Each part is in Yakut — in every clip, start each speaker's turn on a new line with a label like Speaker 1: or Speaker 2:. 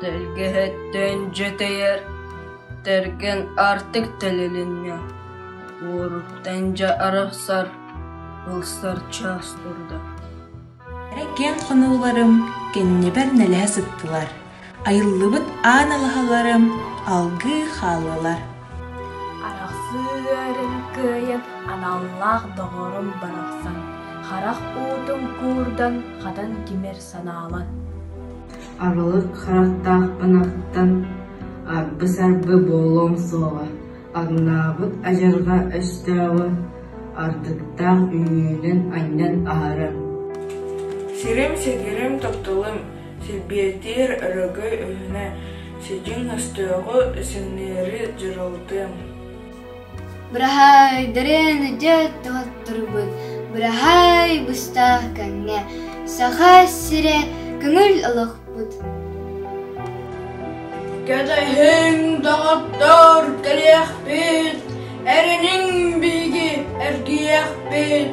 Speaker 1: Тэлгэһэттэн дьэтэйэр, тэргэн аартык тэлилиннэ, уоруттан дьэ арахсар, ылсар чаас турда
Speaker 2: Киэҥ хонууларым кэннибэр нэлэһэ сыттылар, айыллыбыт аан алаһаларым алгыы хааллылар.
Speaker 3: Арахсыы ыарын кыайан аналлаах доҕорум барахсан, харах уутун куурдан хатан кимэр санаалан.
Speaker 1: Арылык харахтаахпын ахтан, арбы-сарбы буолуом суоҕа, аҥнаабыт адьырҕа өстөөҕү ардыктаах үҥүүнэн анньан аһарар.
Speaker 4: Сирим-сигирим тапталым, силбиэтиир өрөгөй өһүнэ, сидьиҥ өстөөҕү синньиэри дьырылытыам.
Speaker 5: Быраһаайдарын дьэ тоһотторбут, быраһаай быстах кэмҥэ, Саха сирэ көҥүл олохпут.
Speaker 4: Кэтэһиҥ, доҕоттор, кэлиэхпит, эрэниҥ биһиги эргийиэхпит,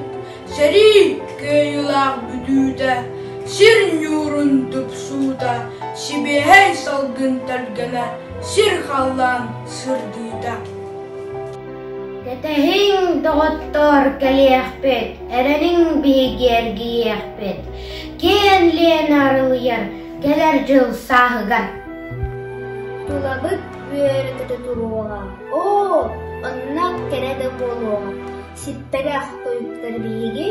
Speaker 4: сэрии кыайыылаах бүтүүтэ, сир ньуурун тупсуута, сибиэһэй салгын тэлгэнэ, сир-халлаан сырдыыта.
Speaker 5: Кэтэһиҥ, доҕоттоор, кэлиэхпит, эрэниҥ биһиги эргийиэхпит, киэн Лена арылыйар кэлэр дьыл сааһыгар.
Speaker 6: Тулабыт үөрэ-көтө туруоҕа, оо, онно кэрэ да буолуоҕа, сиппэтэх тойуктар биһиги,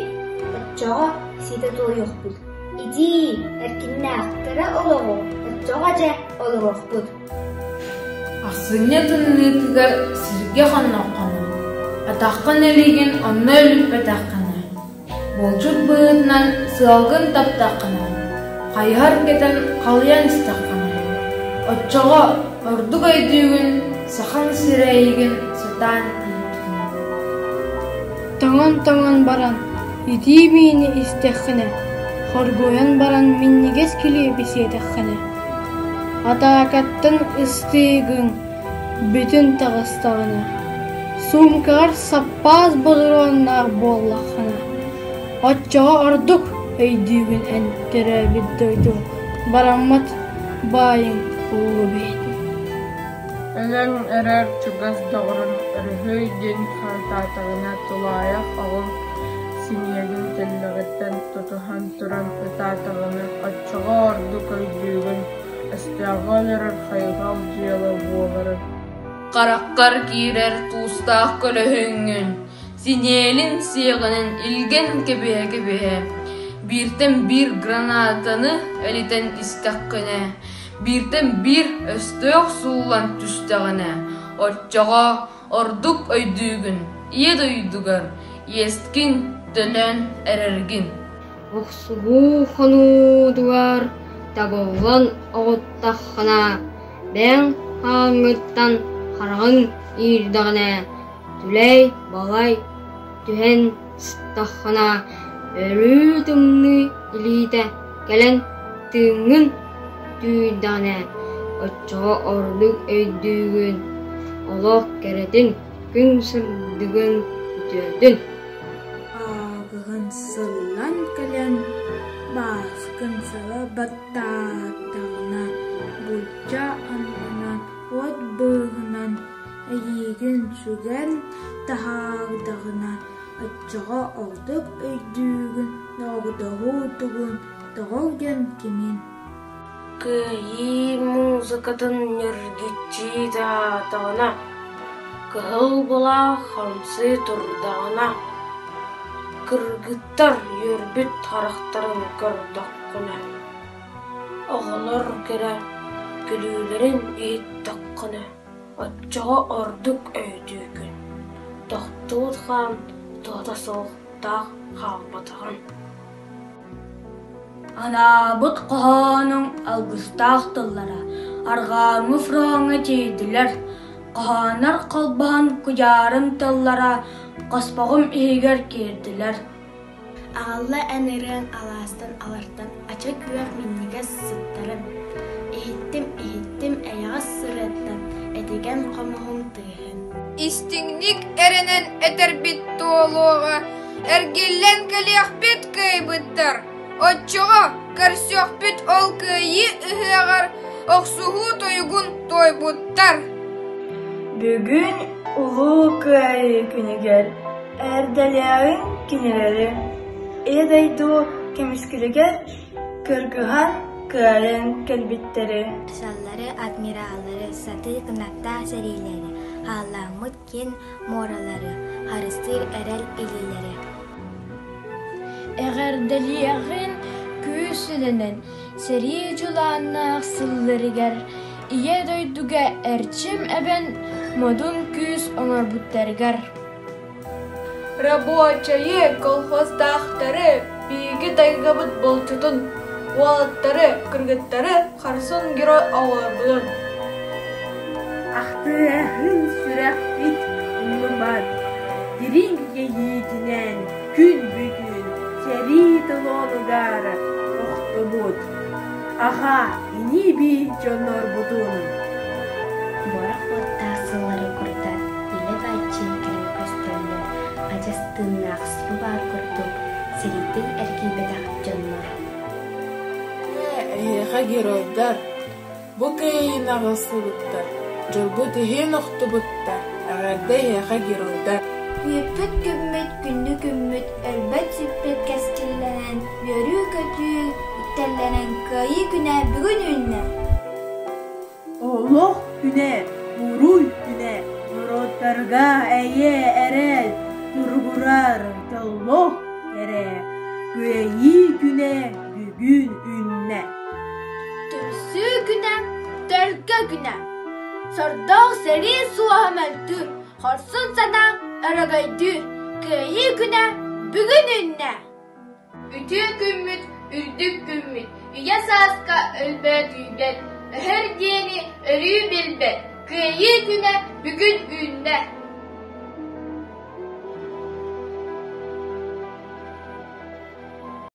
Speaker 6: оччоҕо ситэ туойуохпут, итии, эркиннээх кэрэ олоҕу оччоҕо дьэ олоруохпут.
Speaker 7: Ахсынньы тымныытыгар сиргэ хонноххуна, атаххын илиигин онно үлүппэтэххинэ, булчут быһыытынан сыалгын таптаххына, хайыһар кэтэн халыйан истэххинэ, оччоҕо ордук өйдүүгүн сахаҥ сирэ эйигин сатаан ииппитин.
Speaker 8: Тоҥон-тоҥон баран, итии миини истэххинэ, хоргуйан баран минньигэс килиэби сиэтэххинэ, Атаакаттан ыстыыгыҥ бүтүн таҕыстаҕына, суумкаҕар саппаас бодоруоннаах буоллаххына, оччоҕо ордук өйдүүгүн эн төрөөбүт дойдуҥ бараммат баайыҥ улуу бэйэтин.
Speaker 4: Өлөн эрэр чугас доҕорун өрүһүй диэн хаһыытаатаҕына тулаайах оҕо синиэлин тэллэҕиттэн тутуһан туран ытаатаҕына оччоҕо ордук өйдүүгүн, өстөөҕү өлөрөр хайҕал дьыала буоларын.
Speaker 7: Хараххар киирэр туустаах көлөһүҥҥүн, синиэлин сиэҕинэн илгэн кэбиһэ-кэбиһэ, бииртэн биир гранатаны элитэн истэххинэ, бииртэн биир өстөөх сууллан түстэҕинэ, оччоҕо ордук өйдүүгүн Ийэ дойдугар иэскин төлөөн эрэргин.
Speaker 5: Охсуһуу хонуутугар табыллан оҕуттаххына, бэйэҥ хааҥҥыттан хараҕыҥ иирдэҕинэ, түлэй-балай түһэн сыттаххына, өлүү тымныы илиитэ кэлэн тыыҥҥын түүйдэҕинэ, оччоҕо ордук өйдүүгүн, олох кэрэтин, күн сырдыгын үтүөтүн.
Speaker 9: Аагыһын сыллан кэлэн, бааскын саба баттаатаҕына, булча аннынан уот быыһынан эйиигин сүгэн таһаардаҕына, оччоҕо ордук өйдүүгүн доҕордоһуу тугун, тоҕо диэн кимин.
Speaker 10: Кыайыы музыкатын ньиргиччи таатаҕына, кыһыл былаах хамсыы турдаҕына, кыргыттар үөрбүт харахтарын көрдөххүнэ, оҕолор кэрэ күлүүлэрин иһиттэххинэ, оччоҕо ордук өйдүүгүн, тохтубут хаан туһата суох таах хаалбатаҕын.
Speaker 3: Анаабыт хоһоонуҥ алгыстаах тыллара арҕааҥҥы фроҥҥа тиийдилэр, хоһооннор холбоһон куйаарым тыллара хоспоҕум иһигэр киирдилэр.
Speaker 11: Аҕалла эн ырыаҥ алаастан алартан ача күөх минньигэс сыттарын, иһиттим, иһиттим эйэҕэс сырыаттан этигэн хомуһум тыаһын.
Speaker 12: Истиҥник эрэнэн этэрбит туолуоҕа, эргиллэн кэлиэхпит кыайбыттар, оччоҕо көрсүөхпүт ол кыайыы ыһыаҕар. охсуһуу тойугун туойбуттар.
Speaker 13: Бүгүн Улуу Кыайыы күнүгэр эрдэлээҕин кинилэри Ийэ дойду көмүскэлигэр кыргыһан кыайан кэлбиттэри.
Speaker 6: Маршаллары, адмираллары, сатыы кынаттаах сэриилэри, хаалламмыт киэн муоралары, харыстыыр эрэл илиилэри.
Speaker 3: Эҕэрдэлиэҕин күүс үлэнэн, сэрии дьулааннаах сылларыгар Ийэ дойдуга эрчим эбэн модун күүс оҥорбуттарыгар.
Speaker 7: Рабочайы, колхозтаахтары, биһиги тайгабыт булчутун, уолаттары, кыргыттары хорсун герой оҕолорбутун.
Speaker 14: Ахтыаһын сүрэхпит умнубат, дириҥ иэйиитинэн күн бүгүн сэрии толоонугар охтубут. Аҕа, ини-бии дьоннорбутун
Speaker 11: Буорах уоттаах сыллары курдат илэ-бааччы кэлэн көстөллөр, адьас тыыннаах субу баар курдук сэрииттэн эргийбэтэх дьоннор.
Speaker 4: Эһиэхэ геройдар, бу кыайыыны аҕалсыбыттар, дьолбут иһин охтубуттар, эҕэрдэ эһиэхэ геройдар!
Speaker 6: Күүппүт күммүт, күндү күммүт, өлбөт-сүппэт кэскиллэнэн, үөрүү-көтүү үктэллэнэн Кыайыы күнэ бүгүн үүннэ!
Speaker 14: Олох күнэ, уруй күнэ, норуоттарга эйэ эрэл, туругурар дьоллоох кэрэ, Кыайыы күнэ бүгүн үүннэ!
Speaker 15: Түмсүү күнэ, төлкө күнэ, сордоох сэрии суоһа мөлтүүр, хорсун санаа өрөгөйдүүр, Кыайыы күнэ бүгүн үүннэ!
Speaker 12: Үтүө күммүт, үрдүк күммүт, үйэ сааска өлбөөдүйбэт, өһөр диэни өрүү билбэт, Кыайыы күнэ бүгүн үүннэ!